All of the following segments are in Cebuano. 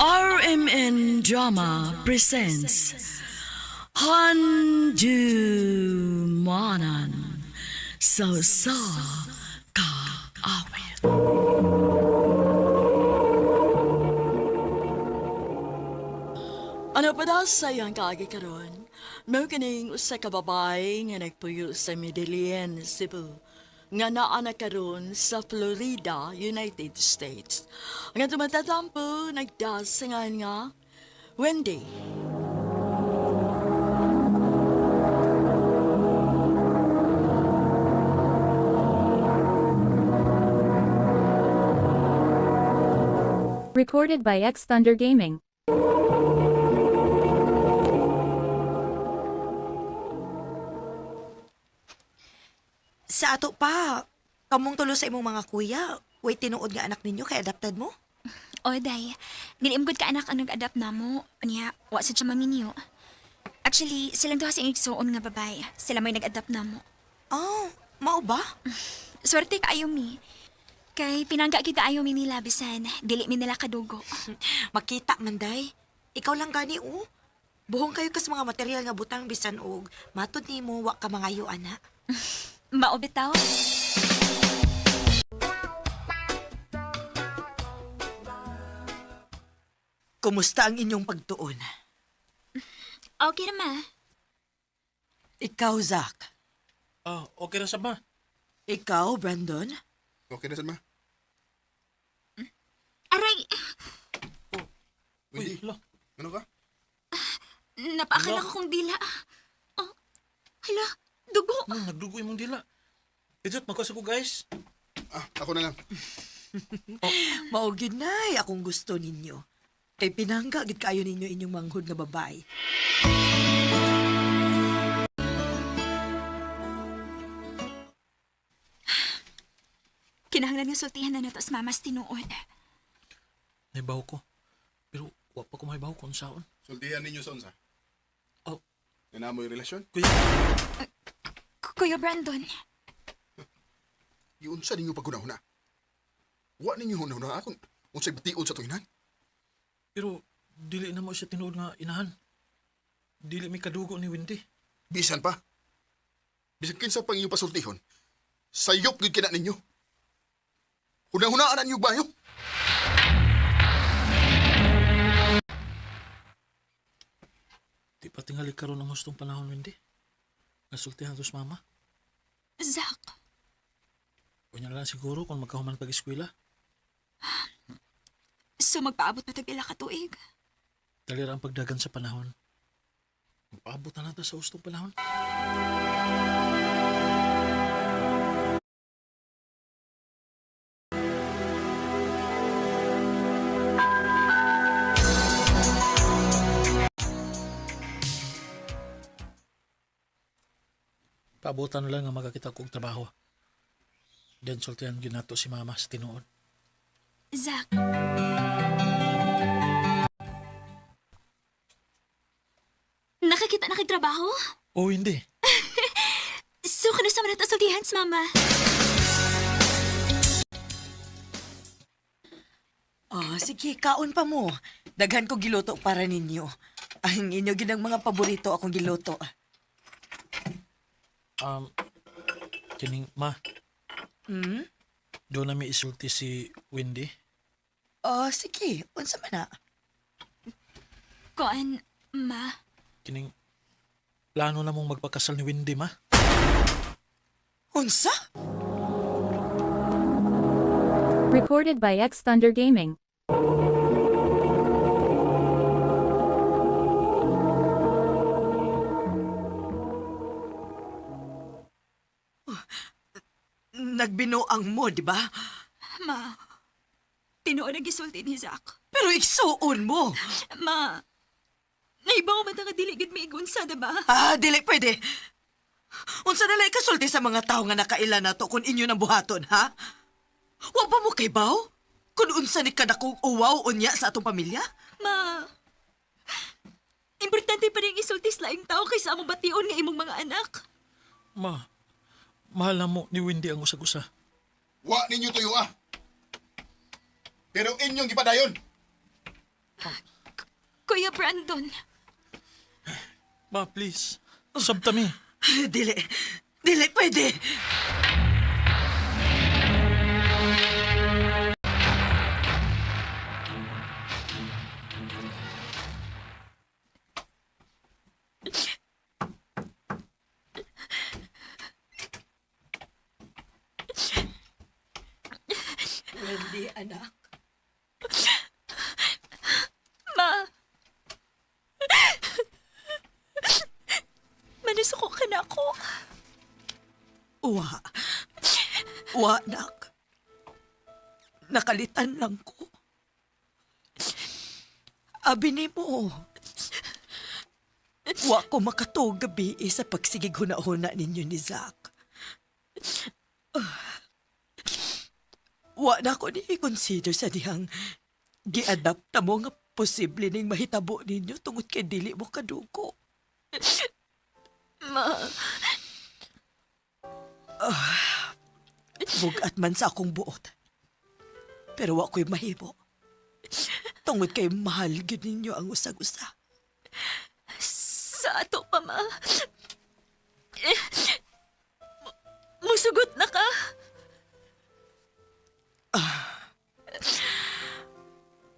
RMN Drama presents Handu Manan So Sa Ka Awit. Ano pa daw sa iyang kaagi karon? Mao kining usa ka babae nga nagpuyo sa Medellin, Cebu, nga naa na karon sa Florida, United States. Nga tumatatampo nagdasingan nga Wendy. Recorded by X Thunder Gaming. Sa ato pa, kamong tulo sa imong mga kuya, way tinuod nga anak ninyo kay adapted mo? O, day. Dili gud ka anak ang nag-adapt namo. Unya, wa sa siya maminyo. Actually, silang duha sa igsuon nga babae. Sila may nag-adapt namo. Oh, mao ba? Swerte kaayo mi. Kay pinangga kita ayo mi nila bisan dili mi nila kadugo. Makita man day. Ikaw lang gani oh. Buhong kayo kas mga material nga butang bisan og matud nimo wa ka mangayo ana. Mao bitaw. Kumusta ang inyong pagtuon? Okay ra ma. Ikaw, Zach. Ah, okay ra sa ba? Ikaw, Brandon. Okay na sad ma. Aray, Wendy, Uy, hala. ano ka? napaakala ko kong dila. Oh, hala, dugo. Ano, nagdugo imong dila. Ijot, magkasa ko guys. Ah, ako na lang. Mao gyud nay akong gusto ninyo. Kay pinangga gid kaayo ninyo inyong manghod nga babae. Kinahanglan nga sultihan na nato sa mamas tinuod. Naibaw ko. Pero wa pa ko mahibaw kung saon. Sultihan ninyo sa unsa. Oh, Nanamoy relasyon? kuya. Kuya Brandon, Giunsa ninyo paghunahuna. Wa ninyo hunahuna akong unsay bation sa tuinan. Pero dili na mo siya tinuod nga inahan. Dili mi kadugo ni Wendy. Bisan pa. Bisan kinsa pang inyong pasultihon. Sayop gyud kina ninyo. Hunahunaan na ninyo bayo. Di pa tingali karon ang hustong panahon, Wendy. Nasultihan to sa mama. Zach, Unya na lang siguro kung magkahuman pag-eskwela. so magpaabot pa tag pila ka tuig. Dali ra ang pagdagan sa panahon. Magpaabot na nato sa hustong panahon. Paabutan na lang nga makakita kong trabaho. Then sultihan ginato si mama sa tinuod. Zach. Nakakita na kay trabaho? Oh, hindi. So, kano sa man nato sultihan sa mama? Oh, sige, kaon pa mo. Daghan ko giluto para ninyo. Ang inyo ginang mga paborito akong giluto. Kining ma. Hmm? Doon na may isulti si Wendy. Oh, sige, unsa man na? Koan, ma. Kining plano na mong magpakasal ni Wendy, ma. Unsa? Recorded by X Thunder Gaming. Nagbinuang mo, di ba? Ma. Tinuod ang gisulti ni Zach. Pero igsuon mo. Ma. Naibaw man ta nga dili gid miigunsa, diba? Ah, dili pwede. Unsa na lang kasulti sa mga tao nga nakaila nato kung inyo nang buhaton, ha? Wa pa mo kay baw? Kung unsa ni kadakong uwaw unya sa atong pamilya? Ma. Importante pa rin isulti sa laing tao kaysa among bation nga imong mga anak. Ma, mahal na mo ni Wendy ang usag-usa. Wa ninyo tuyo ah. Pero inyong gipadayon. Kuya Brandon. Ma, please. Sabta mi. Dili. Dili pwede. Wendy, anak. Ma. Manasuko ka na ako. Wa. Wa, nak. Nakalitan lang ko. Abi ni mo. Wa ko makatuog gabi eh, sa pagsigig huna-huna ninyo ni Zach. Wa na ko ni consider sa dihang giadapta mo nga posible ning mahitabo ninyo tungod kay dili mo kadugo. Ma. Bugat man sa akong buot. Pero wa ko'y mahimo. Tungod kay mahal gyud ninyo ang usag-usa. Sa ato pa, ma. Eh, musugot na ka.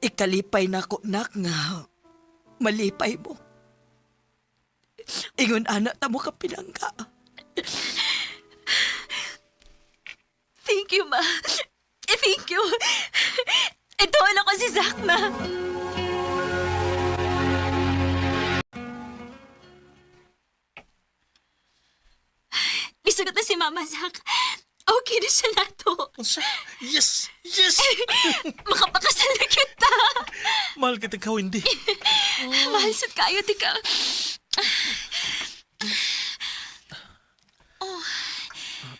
Ikalipay na ko, nak, nga malipay mo. Ingon ana ta mo ka pinangga. Thank you, ma. Eh, thank you. Ito ko si Zach, ma. Isugot na si Mama, Zach. Okay na siya na to. Unsa? Yes! Yes! Makapakasal na kita. Mahal kita ka, Wendy. Mahal sa kayo, tika.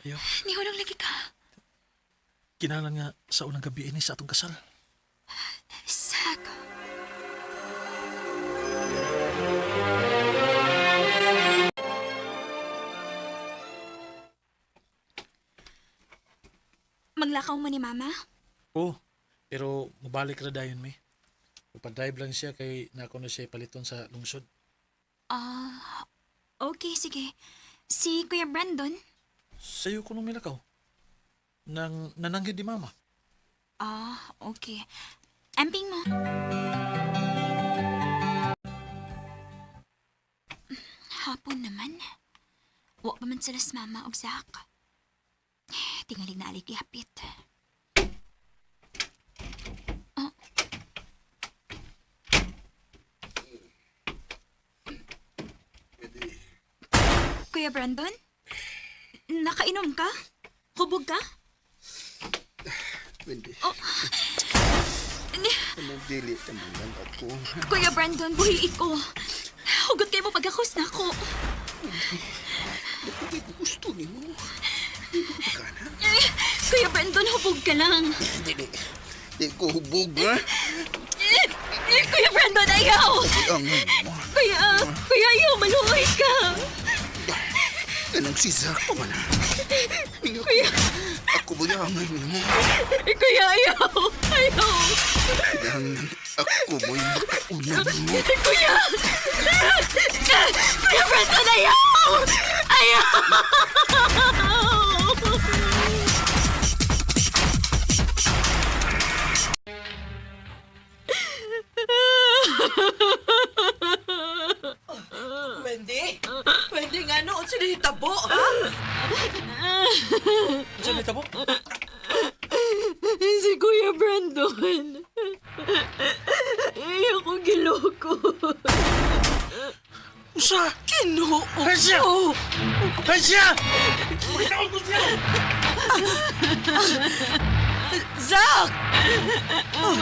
Ayaw. Nihulong lagi ka. Kinahanglan nga sa unang gabi ini sa atong kasal. Zach. Maglakaw mo ni Mama? Oo. Pero mabalik ra dayon mi. Ipa-drive lang siya kay nako na siya paliton sa lungsod. Ah, okay, sige. Si Kuya Brandon? Sayo ko nung milakaw. Nang nananggid di mama. Ah, okay. Amping mo. Hapon naman. Wa pa man sila sa mama og Zach. Tingalig na alig gihapit. Oh. Kuya Brandon? Nakainom ka? Hubog ka? Wendy. Oh. Anong dili ka man lang ako? Kuya Brandon, buhi ko. Hugot kayo mo pagkakos na ako. Hindi ko gusto ni mo. Di ba ka na? Eh, Kuya Brandon, hubog ka lang. Dili. Di ko hubog, ha? Eh, eh, Kuya Brandon, ayaw! Ang mo. Kuya, kuya, ayaw, maluoy ka. Anong si Zack pa man, ha? Kuya, Ako ba yung angay mo? eh, kuya, ayaw, ayaw. Kailangan ako mo'y makaunan mo. Eh, Kuya! Kuya Brandon, ayaw! Ayaw! Wendy? Wendy, nga noon sila hitabo, ha? Unsa ni tabo? Si Kuya Brandon. Ay, ako giloko. Unsa? Ginoo Asya! ko! Asya! Zach! Oh,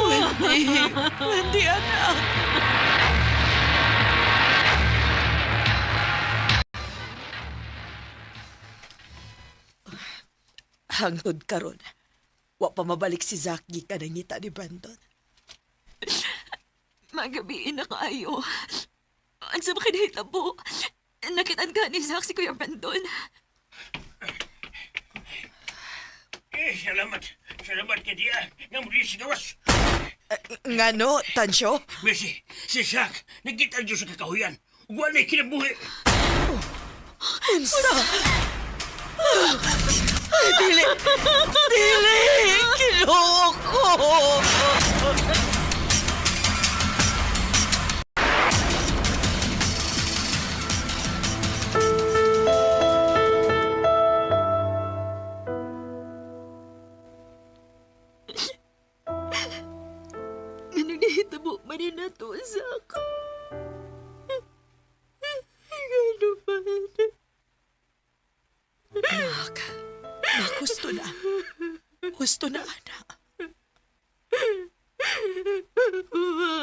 Wendy! Wendy, anak! Hangtod karon, wa pa mabalik si Zach gikan ang ngita ni Brandon. Magabiin na kayo. Ang sa makinahitabo. Nakitaan ka ni Zach si Kuya Brandon. Eh, salamat. Salamat kay Dia. Nga muli sigawas. Ngano, Tansyo? Messi, si Shaq, nagkita dyan sa kakahuyan. Ug wala kinabuhi. Unsa? Ay, dili! Dili! Kinoo ko! Ganun nahitabo man rin na to, Zach. Gano'n pa. Nak, nak, husto na. Husto na, anak. Ma,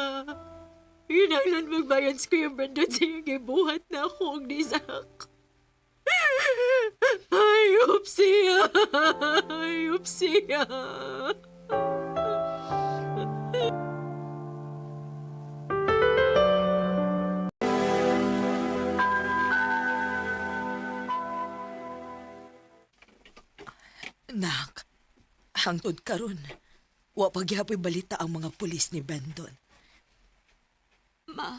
kinahanglan magbayad si Kuya Brandon sa iyang gibuhat na ako og ni Zach. Ayop siya! Ayop siya! Nak, hangtod karon. Wa pa gihapoy balita ang mga pulis ni Brandon. Ma,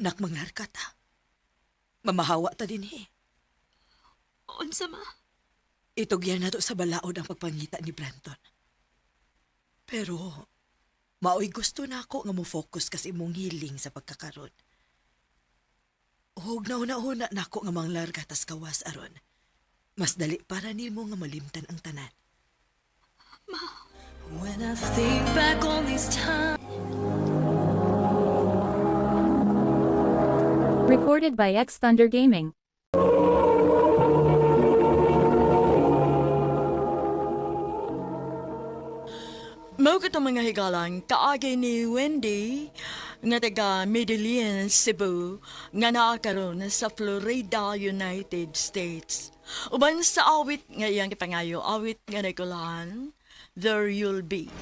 Nak, manglarka ta. Mamahawa ta din eh. unsa ma? Itugyan nato sa balaod ang pagpangita ni Brandon. Pero, maoy gusto na ako nga mo-focus kasi imong hiling sa pagkakaron. Hug na una-una nako nga manglarga tas kawas aron. Mas dali para nimo nga malimtan ang tanan. When I think back on these times. Recorded by X Thunder Gaming. Mao katong mga higalang kaagi ni Wendy nga taga Medellin, Cebu, nga naa karon sa Florida, United States. Uban sa awit nga iyang gipangayo, awit nga nagkulaan, There You'll Be.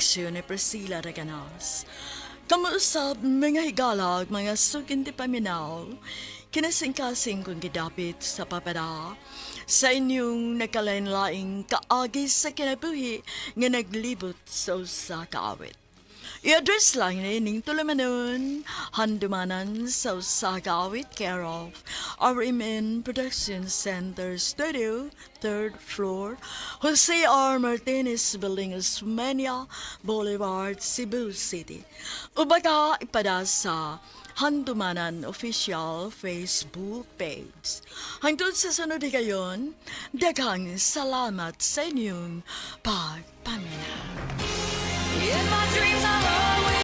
Siyo ni Priscilla Reganas. Kamuusap mga higalag, mga sukinti paminaw, kinasingkasing kong gidapit sa papada, sa inyong nakalain-laing kaagi sa kinabuhi nga naglibot sa usa ka awit. I-address lang ni ning tulamanon, handumanan sa usa ka awit, care of RMN Production Center Studio, third floor, Jose R. Martinez Building, Osmeña Boulevard, Cebu City. Ubaga ipada sa Handumanan Official Facebook page. Hangtod sa sunod higayon, daghang salamat sa inyong pagpaminaw. In my dreams.